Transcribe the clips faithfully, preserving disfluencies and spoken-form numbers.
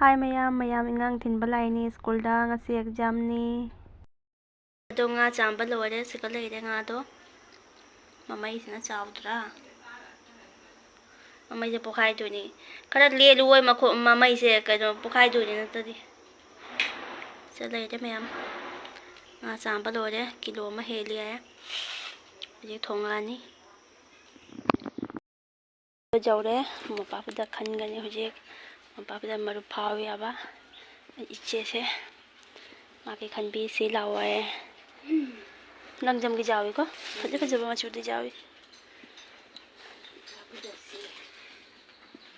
ꯍꯥꯏ ꯃꯌꯥꯝ, ꯃꯌꯥꯝ ꯏꯉꯥꯡ ꯊꯤꯟꯕ ꯂꯥꯛꯏꯅꯤ ꯁ꯭ꯀꯨꯜꯗ, ꯉꯁꯤ ꯑꯦꯛꯖꯥꯝꯅꯤ꯫ ꯑꯗꯣ ꯉꯥ ꯆꯥꯝꯕ ꯂꯣꯏꯔꯦ, ꯁꯤꯒ ꯂꯩꯔꯦ ꯉꯥꯗꯣ꯫ ꯃꯃꯩꯁꯤꯅ ꯆꯥꯎꯗ꯭ꯔꯥ? ꯃꯃꯩꯁꯦ ꯄꯣꯛꯈꯥꯏꯗꯣꯏꯅꯤ꯫ ꯈꯔ ꯂꯦꯜꯂꯨ ꯍꯣꯏ, ꯃꯈꯣ-, ꯃꯃꯩꯁꯦ ꯀꯩꯅꯣ ꯄꯣꯛꯈꯥꯏꯗꯣꯏꯅꯤ ꯅꯠꯇ꯭ꯔꯗꯤ꯫ ꯁꯤꯗ ꯂꯩꯔꯦ ꯃꯌꯥꯝ꯫ ꯉꯥ ꯆꯥꯝꯕ ꯂꯣꯏꯔꯦ, ꯀꯤꯂꯣ ꯑꯃ ꯍꯦꯜꯂꯦ ꯌꯥꯔꯦ꯫ ꯍꯧꯖꯤꯛ ꯊꯣꯡꯉꯛꯑꯅꯤ꯫ ꯌꯧꯔꯦ꯫ ꯃꯣꯝꯄꯥꯛꯐꯤꯗꯛ ꯈꯟꯒꯅꯤ ꯍꯧꯖꯤꯛ꯫ ꯃꯣꯝꯄꯥꯛꯐꯤꯗꯛ ꯃꯔꯨꯞ ꯐꯥꯎ ꯌꯥꯕ꯫ ꯑꯩ ꯏꯆꯦꯁꯦ ꯃꯥꯒꯤ ꯈꯟꯕꯤꯁꯤ ꯂꯥꯛꯑꯣ ꯍꯥꯏꯌꯦ꯫ ꯂꯪꯖꯝꯒꯤ ꯌꯥꯎꯏꯀꯣ꯫ ꯐꯖ ꯐꯖꯕ ꯃꯆꯨꯗꯤ ꯌꯥꯎꯏ꯫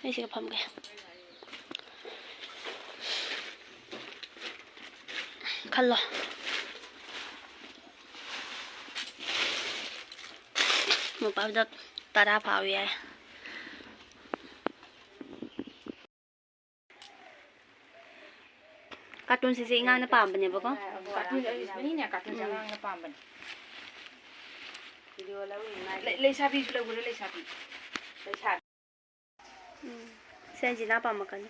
ꯑꯩ ꯁꯤꯒ ꯐꯝꯒꯦ꯫ ꯈꯜꯂꯣ꯫ ꯃꯣꯝꯄꯥꯛꯐꯤꯗꯛ ꯇꯔꯥ ꯐꯥꯎ ꯌꯥꯏ꯫ ꯀꯥꯔꯇꯨꯟꯁꯤꯁꯦ ꯏꯉꯥꯡꯅ ꯄꯥꯝꯕꯅꯦꯕꯀꯣ꯫ ꯀꯥꯔꯇꯨꯟ ꯑꯅꯤꯁꯤꯅꯅꯦ, ꯀꯥꯔꯇꯨꯟꯁꯦ ꯎꯝ꯫ ꯑꯉꯥꯡꯅ ꯄꯥꯝꯕꯅꯦ꯫ ꯂꯩ-, ꯂꯩꯁꯥꯕꯤꯁꯨ ꯂꯧꯒ꯭ꯔꯦ, ꯂꯩꯁꯥꯕꯤ꯫ ꯂꯩꯁꯥꯕꯤ꯫ ꯎꯝ꯫ ꯁꯦꯟꯖꯤꯅꯥ ꯄꯥꯝꯃꯛꯀꯅꯤ꯫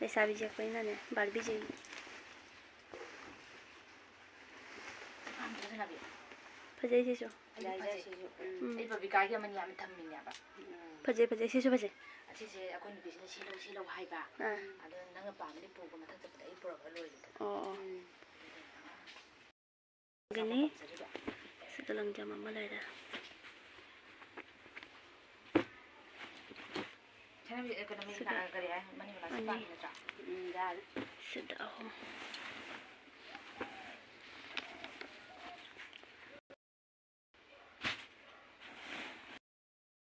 ꯂꯩꯁꯥꯕꯤ ꯌꯦꯛꯄꯅꯤꯅꯅꯦ, ꯕꯥꯔꯕꯤꯁꯦ꯫ ꯐꯖꯩ ꯁꯤꯁꯨ꯫ ꯑꯩꯗꯤ ꯐꯖꯩ꯫ ꯌꯥꯏ, ꯌꯥꯏ, ꯁꯤꯁꯨ꯫ ꯎꯝ꯫ ꯎꯝ꯫ ꯑꯩ ꯕꯕꯤꯀꯥꯒꯤ ꯑꯃ ꯌꯥꯝ ꯊꯝꯃꯤꯅꯦꯕ꯫ ꯎꯝ꯫ ꯐꯖꯩ, ꯐꯖꯩ꯫ ꯁꯤꯁꯨ ꯐꯖꯩ꯫ ꯑꯁꯤꯁꯦ ꯑꯩꯈꯣꯏ ꯅꯨꯄꯤꯁꯤꯅ ꯁꯤ ꯂꯧ, ꯁꯤ ꯂꯧ ꯍꯥꯏꯕ꯫ ꯑꯥ꯫ ꯑꯗꯣ ꯅꯪꯅ ꯄꯥꯝꯃꯗꯤ ꯄꯨꯒꯣ, ꯃꯊꯪ ꯆꯠꯄꯗ ꯑꯩ ꯄꯨꯔꯛꯑ ꯂꯣꯏꯔꯦꯗꯅ꯫ ꯑꯣ, ꯑꯣ꯫ ꯎꯝ꯫ ꯒꯤꯅꯤ꯫ ꯁꯤꯗ ꯂꯪꯖꯝ ꯑꯃ ꯂꯩꯔꯦ꯫ ꯁꯅꯥꯕꯤ, ꯑ, ꯀꯩꯅꯣ, ꯁꯤꯗ ꯀꯔꯤ ꯍꯥꯏ? ꯃꯅꯤ ꯕꯂꯥꯁꯤ ꯑꯅꯤ꯫ ꯄꯥꯝꯃꯤ ꯅꯠꯇ꯭ꯔꯥ? ꯎꯝ, ꯌꯥꯔꯦ꯫ ꯁꯤꯗ ꯑꯍꯨꯝ꯫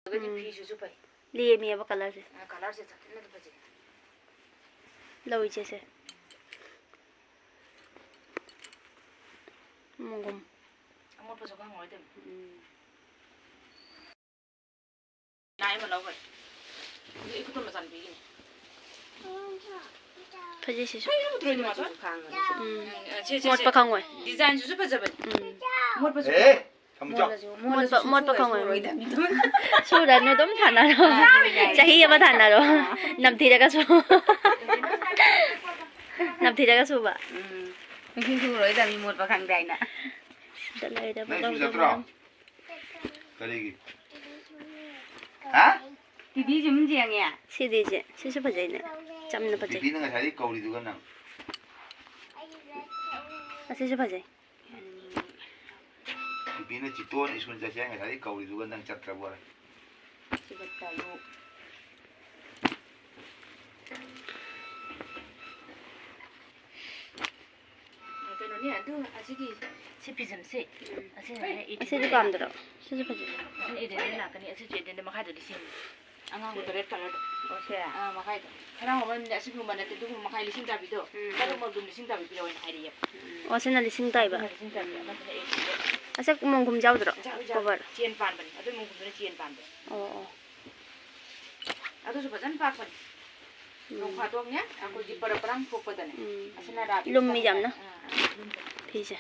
ꯑꯗꯨꯒꯗꯤ ꯎꯝ꯫ ꯐꯤꯁꯤꯁꯨ ꯐꯩ꯫ ꯂꯦꯝꯃꯦꯕ ꯀꯂꯔꯁꯦ꯫ ꯑ, ꯀꯂꯔꯁꯦ ꯆꯞ ꯐꯖꯩ꯫ ꯂꯧ ꯏꯆꯦꯁꯦ꯫ ꯃꯣꯟꯒꯨꯝ꯫ ꯑꯃꯣꯠꯄꯁꯨ ꯈꯪꯉꯔꯣꯏ ꯇꯧꯔꯤꯅꯤ꯫ ꯎꯝ꯫ ꯅꯥꯏ ꯑꯃ ꯂꯧꯈ꯭ꯔꯦ꯫ ꯑꯗꯨ ꯑꯩ ꯈꯨꯗꯣꯜ ꯃꯆꯥꯅꯨꯄꯤꯒꯤꯅꯤ꯫ ꯐꯖꯩ ꯁꯤꯁꯨ꯫ ꯀꯩꯅꯣ ꯇꯧꯔꯤꯗꯣ ꯃꯥꯗꯣ? ꯎꯝ꯫ ꯎꯝ, ꯁꯦ, ꯁꯦ, ꯃꯣꯠꯄ ꯁꯦ꯫ ꯈꯪꯉꯣꯏ꯫ ꯗꯤꯖꯥꯏꯟꯁꯤꯁꯨ ꯐꯖꯕꯅꯤ꯫ ꯎꯝ꯫ ꯃꯣꯠꯄꯁꯨ ꯑꯦ! ꯈꯪꯉꯣꯏ꯫ ꯊꯝꯃꯨꯆꯣ꯫ ꯃꯣꯠꯂꯁꯨ, ꯃꯣꯠꯄ ꯃꯣꯠꯂꯁꯨ ꯈꯪꯉꯣꯏ꯫ ꯁꯨꯔꯣꯏꯗꯕꯅꯤꯗ꯫ ꯁꯨꯔꯅꯨ, ꯑꯗꯨꯝ ꯊꯥꯅꯔꯣ꯫ ꯑꯥ, ꯌꯥꯏ, ꯌꯥꯏ꯫ ꯆꯍꯤ ꯑꯃ ꯊꯥꯅꯔꯣ꯫ ꯑꯥ꯫ ꯅꯝꯊꯤꯔꯒꯁꯨ꯫ ꯅꯝꯊꯤꯔꯒ ꯁꯨꯕ꯫ ꯎꯝ꯫ ꯅꯨꯡꯊꯤꯜ ꯁꯨꯔꯣꯏꯗꯕꯅꯤ, ꯃꯣꯠꯄ ꯈꯪꯗꯦ ꯍꯥꯏꯅ꯫ ꯁꯤꯗ ꯂꯩꯔꯕ ꯅꯪ ꯁ꯭ꯀꯨꯜ ꯂꯧꯗꯕ ꯆꯠꯇ꯭ꯔꯣ? ꯃꯌꯥꯝ꯫ ꯀꯔꯤꯒꯤ? ꯍꯥ? ꯇꯤꯚꯤ ꯁꯨꯝ ꯌꯦꯡꯉꯦ꯫ ꯁꯤꯗꯤ ꯏꯆꯦ, ꯁꯤꯁꯨ ꯐꯖꯩꯅꯦ꯫ ꯆꯝꯅ ꯐꯖꯩ꯫ ꯕꯤꯄꯤꯅ ꯉꯁꯥꯏꯗꯩ ꯀꯧꯔꯤꯗꯨꯒ ꯅꯪ꯫ ꯑꯁꯤꯁꯨ ꯐꯖꯩ꯫ ꯕꯤꯄꯤꯅ ꯆꯤꯇꯣꯟ ꯁ꯭ꯀꯨꯜ ꯆꯠꯁꯦ ꯍꯥꯏ ꯉꯁꯥꯏꯗꯩ ꯀꯧꯔꯤꯗꯨꯒ ꯅꯪ ꯆꯠꯇ꯭ꯔꯕ ꯑꯣꯏꯔꯦ꯫ ꯁꯤꯒ ꯇꯔꯨꯛ꯫ ꯀꯩꯅꯣꯅꯦ, ꯑꯗꯨ ꯑꯁꯤꯒꯤ ꯁꯤ ꯐꯤꯖꯝꯁꯦ, ꯑꯁꯤꯅ ꯍꯦꯛ ꯑꯁꯤꯗꯤ ꯄꯥꯝꯗ꯭ꯔꯣ? ꯁꯤꯁꯨ ꯐꯖꯩ꯫ ꯑꯁꯤꯅ ꯑꯦꯗꯦꯟꯗ ꯂꯥꯛꯀꯅꯤ, ꯑꯁꯤꯁꯨ ꯑꯦꯗꯦꯟꯗ ꯃꯈꯥꯏꯗ ꯂꯤꯁꯤꯡ꯫ ꯑꯉꯥꯡꯕꯗꯣ, ꯔꯦꯗ ꯀꯂꯔꯗꯣ꯫ ꯑꯣ, ꯁꯦ꯫ ꯑꯥ, ꯃꯈꯥꯏꯗꯣ꯫ ꯈꯔ ꯍꯣꯡꯕ ꯑꯃꯗꯤ ꯑꯁꯤꯒꯨꯝꯕ ꯅꯠꯇꯦ, ꯑꯗꯨꯒꯨꯝꯕ ꯃꯈꯥꯏ ꯂꯤꯁꯤꯡ ꯇꯥꯕꯤꯗꯣ꯫ ꯎꯝ꯫ ꯇꯔꯨꯛꯃꯛ ꯑꯗꯨꯝ ꯂꯤꯁꯤꯡ ꯇꯥꯕꯤ ꯄꯤꯔꯛꯑꯣꯅ ꯍꯥꯏꯔꯛꯑꯦ꯫ ꯑꯣ, ꯁꯤꯅ ꯂꯤꯁꯤꯡ ꯇꯥꯏꯕ? ꯑꯗꯨꯅ ꯂꯤꯁꯤꯡ ꯇꯥꯕꯤ, ꯑꯃꯗꯨꯅ ꯑꯦ ꯄꯤꯔꯦ꯫ ꯑꯁꯤ ꯃꯣꯟꯈꯨꯝ ꯌꯥꯎꯗ꯭ꯔꯣ? ꯌꯥꯎꯏ, ꯌꯥꯎꯏ꯫ ꯀꯣꯚꯔ? ꯆꯦꯟ ꯄꯥꯟꯕꯅꯤ, ꯑꯗꯨ ꯃꯣꯟꯈꯨꯝꯗꯨꯅ ꯆꯦꯟ ꯄꯥꯟꯕꯅꯤ꯫ ꯑꯣ, ꯑꯣ꯫ ꯑꯗꯨꯁꯨ ꯐꯖꯅ ꯄꯥꯛꯄꯅꯤ꯫ ꯎꯝ꯫ ꯅꯣꯡ ꯐꯥꯗꯣꯛꯅꯦ, ꯑꯩꯈꯣꯏꯒꯤ ꯄꯔꯞ ꯄꯔꯥꯡ ꯊꯣꯛꯄꯗꯅꯦ꯫ ꯎꯝ꯫ ꯑꯁꯤꯅ ꯔꯥꯕꯤꯁ ꯂꯨꯝꯃꯤ ꯀꯥꯏ ꯌꯥꯝꯅ꯫ ꯍꯥꯏꯇꯥꯔꯦ꯫ ꯑꯥ, ꯑꯥ, ꯂꯨꯝꯕꯅꯤ꯫ ꯐꯤꯁꯦ꯫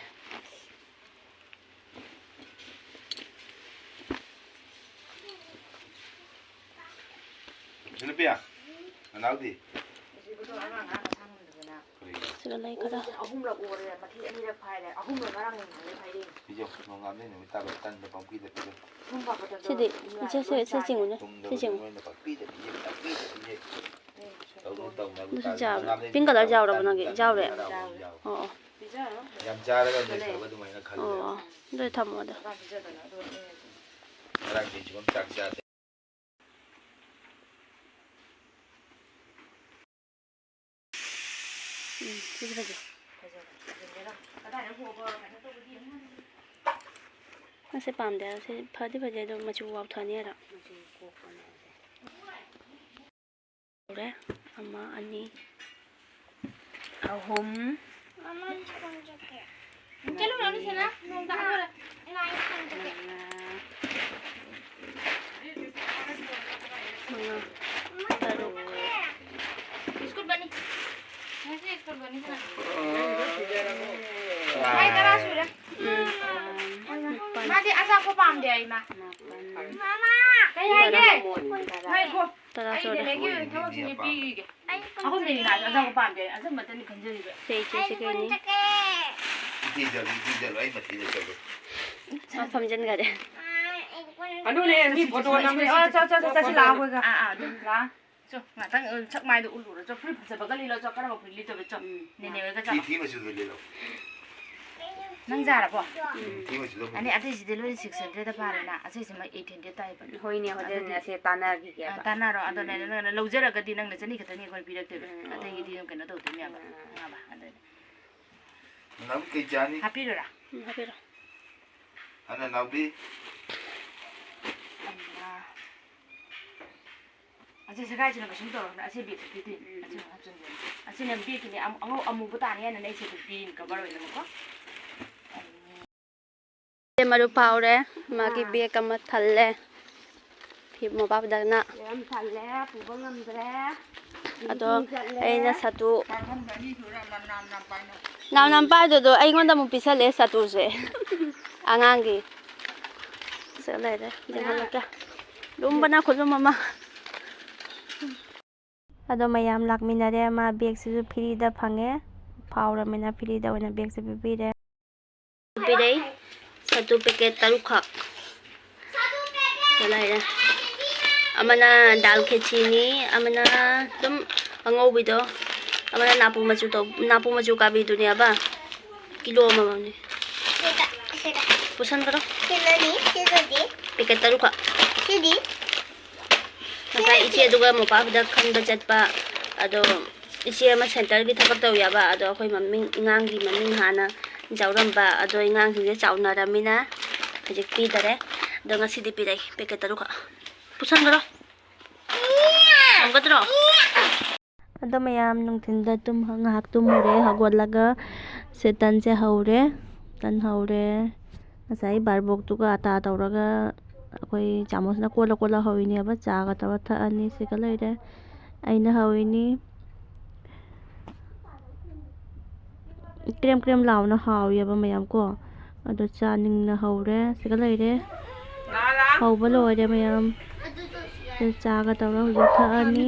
ꯁꯤ ꯅꯨꯄꯤ, ꯅꯅꯥꯎꯗꯤ? ꯀꯔꯤꯒꯤ? ꯁꯤꯒ ꯂꯩ ꯈꯔ꯫ ꯑꯍꯨꯝꯂꯛ ꯑꯣꯔꯦ, ꯃꯊꯤ ꯑꯅꯤꯔꯛ ꯐꯥꯏꯔꯦ, ꯑꯍꯨꯝꯂꯛ ꯉꯔꯥꯡ ꯅꯨꯡꯗꯥꯡꯗꯩ ꯐꯥꯏꯔꯛꯏꯅꯦ꯫ ꯄꯤꯖꯧ, ꯅꯣꯡꯉꯥꯟꯕꯗꯩ ꯅꯨꯃꯤꯠ ꯇꯥꯕ ꯇꯟꯗꯣ ꯄꯪꯄꯤꯗ ꯄꯤꯖꯧ꯫ ꯁꯤꯗꯤ ꯏꯆꯦ, ꯁꯤ, ꯁꯤ ꯆꯤꯡꯉꯨꯅꯦ, ꯁꯤ ꯆꯤꯡꯉꯨ꯫ ꯇꯧꯅ ꯇꯧꯅ ꯑꯗꯨꯁꯨ ꯆꯥꯕ꯭ꯔꯥ? ꯄꯤꯡ ꯀꯂꯔ ꯆꯥꯎꯔꯕ ꯅꯪꯒꯤ? ꯆꯥꯎꯔꯦ? ꯑꯣ, ꯑꯣ꯫ ꯌꯥꯝ ꯆꯥꯔꯒ ꯅꯣꯏꯈꯠꯂꯛꯄ ꯑꯗꯨꯃꯥꯏꯅ ꯈꯜꯂꯦ꯫ ꯑꯣ, ꯑꯣ꯫ ꯑꯗꯨꯗꯤ ꯊꯝꯃꯣ ꯑꯗꯣ꯫ ꯉꯔꯥꯡꯗꯤ ꯁꯤꯡꯖꯨ ꯑꯃ ꯆꯥꯛ ꯆꯥꯗꯦ꯫ ꯎꯝ, ꯁꯤꯁꯨ ꯐꯖꯩ꯫ ꯑꯁꯤ ꯄꯥꯝꯗꯦ꯫ ꯑꯁꯤ ꯐꯗꯤ ꯐꯖꯩ, ꯑꯗꯣ ꯃꯆꯨ ꯋꯥꯎꯊꯅꯤ ꯍꯥꯏꯔꯣ? ꯃꯆꯨ ꯀꯣꯛꯄꯅꯦ ꯑꯁꯦ꯫ ꯇꯧꯔꯦ꯫ ꯑꯃ, ꯑꯅꯤ, ꯑꯍꯨꯝ, ꯃꯃꯥ, ꯑꯩ ꯁ꯭ꯀꯨꯜ ꯆꯠꯀꯦ꯫ ꯆꯠꯂꯨꯔꯅꯨ, ꯁꯦꯅꯥ꯫ ꯅꯣꯡ ꯇꯥꯗꯣꯔꯦ꯫ ꯃꯉꯥ, ꯇꯔꯨꯛ꯫ ꯁ꯭ꯀꯨꯜ ꯕꯟꯅꯤ꯫ ꯉꯁꯤ ꯁ꯭ꯀꯨꯜ ꯕꯟꯅꯤ, ꯁꯦꯅꯥ꯫ ꯃꯈꯥꯏ ꯇꯔꯥ ꯁꯨꯔꯦ꯫ ꯎꯝ꯫ ꯃꯥꯗꯤ ꯑꯆꯥꯄꯣꯠ ꯄꯥꯝꯗꯦ ꯍꯥꯏ, ꯃꯥ꯫ ꯃꯥꯄꯟ꯫ ꯃꯃꯥ! ꯀꯩ ꯍꯥꯏꯒꯦ? ꯇꯔꯥ꯫ ꯉꯥꯏꯈꯣ꯫ ꯇꯔꯥ ꯑꯩ ꯁꯨꯔꯦ꯫ ꯅꯦꯅꯦꯒꯤ ꯊꯕꯛꯁꯤꯡꯁꯦ ꯄꯤꯈꯤꯒꯦ꯫ ꯑꯩ ꯄꯨꯡ ꯑꯩꯈꯣꯏ ꯃꯦꯔꯤꯅꯥꯁꯨ ꯑꯆꯝꯕ ꯄꯥꯝꯗꯦ, ꯑꯆꯝꯕꯇꯅꯤ ꯈꯟꯖꯔꯤꯕ꯫ ꯁꯦ, ꯏꯆꯦ, ꯁꯤ ꯀꯩꯅꯣ? ꯏꯊꯤꯖꯜꯂꯨ, ꯏꯊꯤꯖꯜꯂꯨ, ꯑꯩ ꯃꯊꯤꯗ ꯆꯠꯂꯨ꯫ ꯃꯥ ꯐꯝꯖꯤꯟꯈꯔꯦ꯫ ꯑꯗꯨꯅꯦ, ꯃꯤ ꯐꯣꯇꯣ ꯅꯝꯕ ꯑꯣ, ꯆꯣ, ꯆꯣ, ꯆꯣ, ꯆꯠꯁꯤ ꯂꯥꯛꯑꯣ, ꯑꯩꯈꯣꯏꯒ꯫ ꯑꯥ, ꯑꯥ, ꯑꯗꯨꯝ ꯂꯥꯛꯑꯣ꯫ ꯆꯣ, ꯉꯥꯛꯇꯪ, ꯑ, ꯁꯛ ꯃꯥꯏꯗꯣ ꯎꯠꯂꯨꯔꯣ꯫ ꯆꯣ, ꯐꯨꯔꯤꯠ ꯐꯖꯕꯒ ꯂꯤꯠꯂꯣ꯫ ꯆꯣ, ꯀꯔꯝꯕ ꯐꯨꯔꯤꯠ ꯂꯤꯠꯇꯣꯏꯕ? ꯆꯣ, ꯎꯝ꯫ ꯅꯦꯅꯦ ꯍꯣꯏꯒ ꯐꯤ ꯆꯠꯂꯣ꯫ ꯊꯤ ꯃꯆꯨꯗꯣ ꯂꯤꯠꯂꯣ꯫ ꯅꯪ ꯌꯥꯔꯕꯣ? ꯎꯝ, ꯊꯤ ꯃꯆꯨꯗꯣ ꯑꯅꯤ ꯑꯇꯩꯁꯤꯗꯤ ꯂꯣꯏꯅ six hundred ꯐꯥꯔꯦꯅ, ꯑꯁꯤꯁꯤꯃ eight hundred ꯇꯥꯏꯕ꯫ ꯍꯣꯏꯅꯦ, ꯍꯣꯔꯦꯟ ꯑꯗꯨꯗꯤ ꯑꯁꯤ ꯇꯥꯟꯅꯈꯤꯒꯦꯕ꯫ ꯑ, ꯇꯥꯟꯅꯔꯣ꯫ ꯑꯗꯣ ꯎꯝ꯫ ꯅꯪꯅ ꯂꯧꯖꯔꯒꯗꯤ ꯅꯪꯅ ꯆꯅꯤ ꯈꯛꯇꯅꯤ ꯑꯩꯈꯣꯏꯅ ꯄꯤꯔꯛꯇꯣꯏꯕ꯫ ꯎꯝ꯫ ꯑꯇꯩꯒꯤꯗꯤ ꯑꯗꯨꯝ ꯀꯩꯅꯣ ꯇꯧꯗꯣꯏꯅꯦꯕ꯫ ꯎꯝ꯫ ꯈꯪꯉꯕ? ꯑꯗꯨꯅꯤ꯫ ꯅꯅꯥꯎꯕꯤ ꯀꯩ ꯆꯥꯅꯤ? ꯍꯥꯞꯄꯤꯔꯣꯔꯥ? ꯎꯝ, ꯍꯥꯞꯄꯤꯔꯣ꯫ ꯑ, ꯅꯅꯥꯎꯕꯤ꯫ ꯑꯃ꯫ ꯑꯁꯤ ꯁꯦꯒꯥꯏꯁꯤꯅ ꯀꯩꯁꯨꯝ ꯇꯧꯔꯣꯏ꯫ ꯑꯁꯤ ꯕꯦꯒꯇ ꯄꯤꯗꯣꯏꯅꯤ꯫ ꯎꯝ, ꯑꯁꯤ ꯎꯝ꯫ ꯍꯥꯞꯆꯤꯟꯗꯣꯏꯅꯤ꯫ ꯑꯁꯤꯅ ꯕꯦꯒꯀꯤꯅꯤ꯫ ꯑꯝ-, ꯑꯉꯧ-, ꯑꯃꯨꯕ ꯇꯥꯅꯤ ꯍꯥꯏꯅꯅꯦ ꯑꯩꯁꯦ ꯒ꯭ꯔꯤꯟ ꯀꯚꯔ ꯑꯣꯏꯅꯕꯀꯣ꯫ ꯃꯔꯨꯞ ꯐꯥꯎꯔꯦ꯫ ꯃꯥꯒꯤ ꯑꯥ꯫ ꯕꯦꯒ ꯑꯃ ꯊꯜꯂꯦ꯫ ꯐꯤ ꯃꯣꯄꯥꯛꯐꯤꯗꯛꯅ꯫ ꯌꯥꯝ ꯊꯜꯂꯦ, ꯄꯨꯕ ꯉꯝꯗ꯭ꯔꯦ꯫ ꯑꯗꯣ ꯃꯤꯇꯤꯡ ꯆꯠꯂꯦ꯫ ꯑꯩꯅ ꯁꯥꯇꯨ ꯅꯝ ꯅꯝ ꯄꯥꯏꯗꯨꯗꯣ ꯑꯩꯉꯣꯟꯗ ꯑꯃꯨꯛ ꯄꯤꯁꯜꯂꯛꯑꯦ ꯁꯥꯇꯨꯁꯦ꯫ ꯑꯉꯥꯡꯒꯤ꯫ ꯁꯤ ꯂꯩꯔꯦ, ꯌꯦꯡꯍꯜꯂꯛꯀꯦ꯫ ꯂꯨꯝꯕꯅ ꯈꯨꯂꯨꯝ ꯑꯃ꯫ ꯑꯗꯣ ꯃꯌꯥꯝ ꯂꯥꯛꯃꯤꯟꯅꯔꯦ꯫ ꯃꯥ ꯕꯦꯒꯁꯤꯁꯨ ꯐ꯭ꯔꯤꯗ ꯐꯪꯉꯦ꯫ ꯐꯥꯎꯔꯃꯤꯅ ꯐ꯭ꯔꯤꯗ ꯑꯣꯏꯅ ꯕꯦꯒꯁꯦ ꯄꯤꯕꯤꯔꯦ꯫ ꯄꯤꯔꯛꯏ꯫ ꯁꯠꯇꯨ ꯄꯦꯀꯦꯠ ꯇꯔꯨꯛꯈꯛ꯫ ꯂꯩꯔꯦ꯫ ꯑꯃꯅ ꯗꯥꯜ ꯈꯦꯆꯤꯅꯤ, ꯑꯃꯅ ꯑꯗꯨꯝ ꯑꯉꯧꯕꯤꯗꯣ, ꯑꯃꯅ ꯅꯥꯄꯨ ꯃꯆꯨ ꯇꯧ-, ꯅꯥꯄꯨ ꯃꯆꯨ ꯀꯥꯕꯤꯗꯨꯅꯦꯕ꯫ ꯀꯤꯂꯣ ꯑꯃꯃꯝꯅꯤ꯫ ꯁꯤꯗ, ꯁꯤꯗ꯫ ꯄꯨꯁꯟꯈ꯭ꯔꯣ꯫ ꯁꯤꯅꯅꯤ, ꯁꯤꯗꯗꯤ꯫ ꯄꯦꯀꯦꯠ ꯇꯔꯨꯛꯈꯛ꯫ ꯁꯤꯗꯤ꯫ ꯉꯁꯥꯏ ꯏꯆꯦ ꯑꯗꯨꯒ ꯃꯣꯄꯥꯛꯐꯤꯗꯛ ꯈꯟꯕ ꯆꯠꯄ, ꯑꯗꯣ ꯏꯆꯦ ꯑꯃ ꯁꯦꯟꯇꯔꯒꯤ ꯊꯕꯛ ꯇꯧ ꯌꯥꯕ, ꯑꯗꯣ ꯑꯩꯈꯣꯏ ꯃꯃꯤꯡ, ꯑꯉꯥꯡꯒꯤ ꯃꯃꯤꯡ ꯍꯥꯟꯅ ꯌꯥꯎꯔꯝꯕ, ꯑꯗꯣ ꯑꯉꯥꯡꯁꯤꯡꯁꯦ ꯆꯥꯎꯅꯔꯃꯤꯅ ꯍꯧꯖꯤꯛ ꯄꯤꯗꯔꯦ꯫ ꯑꯗꯣ ꯉꯁꯤꯗꯤ ꯄꯤꯔꯛꯏ ꯄꯦꯀꯦꯠ ꯇꯔꯨꯛꯈꯛ꯫ ꯄꯨꯁꯟꯈ꯭ꯔꯣ꯫ ꯉꯝꯒꯗ꯭ꯔꯣ? ꯑꯗꯣ ꯃꯌꯥꯝ ꯅꯨꯡꯊꯤꯟꯗ ꯇꯨꯝ-, ꯉꯥꯏꯍꯥꯛ ꯇꯨꯝꯃꯨꯔꯦ꯫ ꯍꯧꯒꯠꯂꯒ ꯁꯦ ꯇꯟꯁꯦ ꯍꯧꯔꯦ꯫ ꯇꯟ ꯍꯧꯔꯦ꯫ ꯉꯁꯥꯏ ꯕꯥꯔꯕꯣꯛꯇꯨꯒ ꯑꯇꯥ ꯇꯧꯔꯒ ꯑꯩꯈꯣꯏ ꯆꯥꯃꯁꯅ ꯀꯣꯠꯂ ꯀꯣꯠꯂ ꯍꯧꯔꯤꯅꯦꯕ꯫ ꯆꯥꯒ ꯇꯧꯔ ꯊꯛꯑꯅꯤ꯫ ꯁꯤꯒ ꯂꯩꯔꯦ꯫ ꯑꯩꯅ ꯍꯧꯔꯤꯅꯤ꯫ ꯀ꯭ꯔꯦꯝ ꯀ꯭ꯔꯦꯝ ꯂꯥꯎꯅ ꯍꯥꯎꯋꯦꯕ ꯃꯌꯥꯝ ꯀꯣ꯫ ꯑꯗꯣ ꯆꯥꯅꯤꯡꯅ ꯍꯧꯔꯦ꯫ ꯁꯤꯒ ꯂꯩꯔꯦ꯫ ꯍꯧꯕ ꯂꯣꯏꯔꯦ ꯃꯌꯥꯝ꯫ ꯆꯥꯒ ꯇꯧꯔ ꯍꯧꯖꯤꯛ ꯊꯛꯑꯅꯤ꯫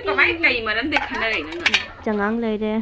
ꯀꯃꯥꯏ ꯀꯩ ꯃꯔꯝꯗꯩ ꯈꯟꯅꯔꯛꯏꯅꯣ ꯅꯪ? ꯆꯉꯥꯡ ꯂꯩꯔꯦ꯫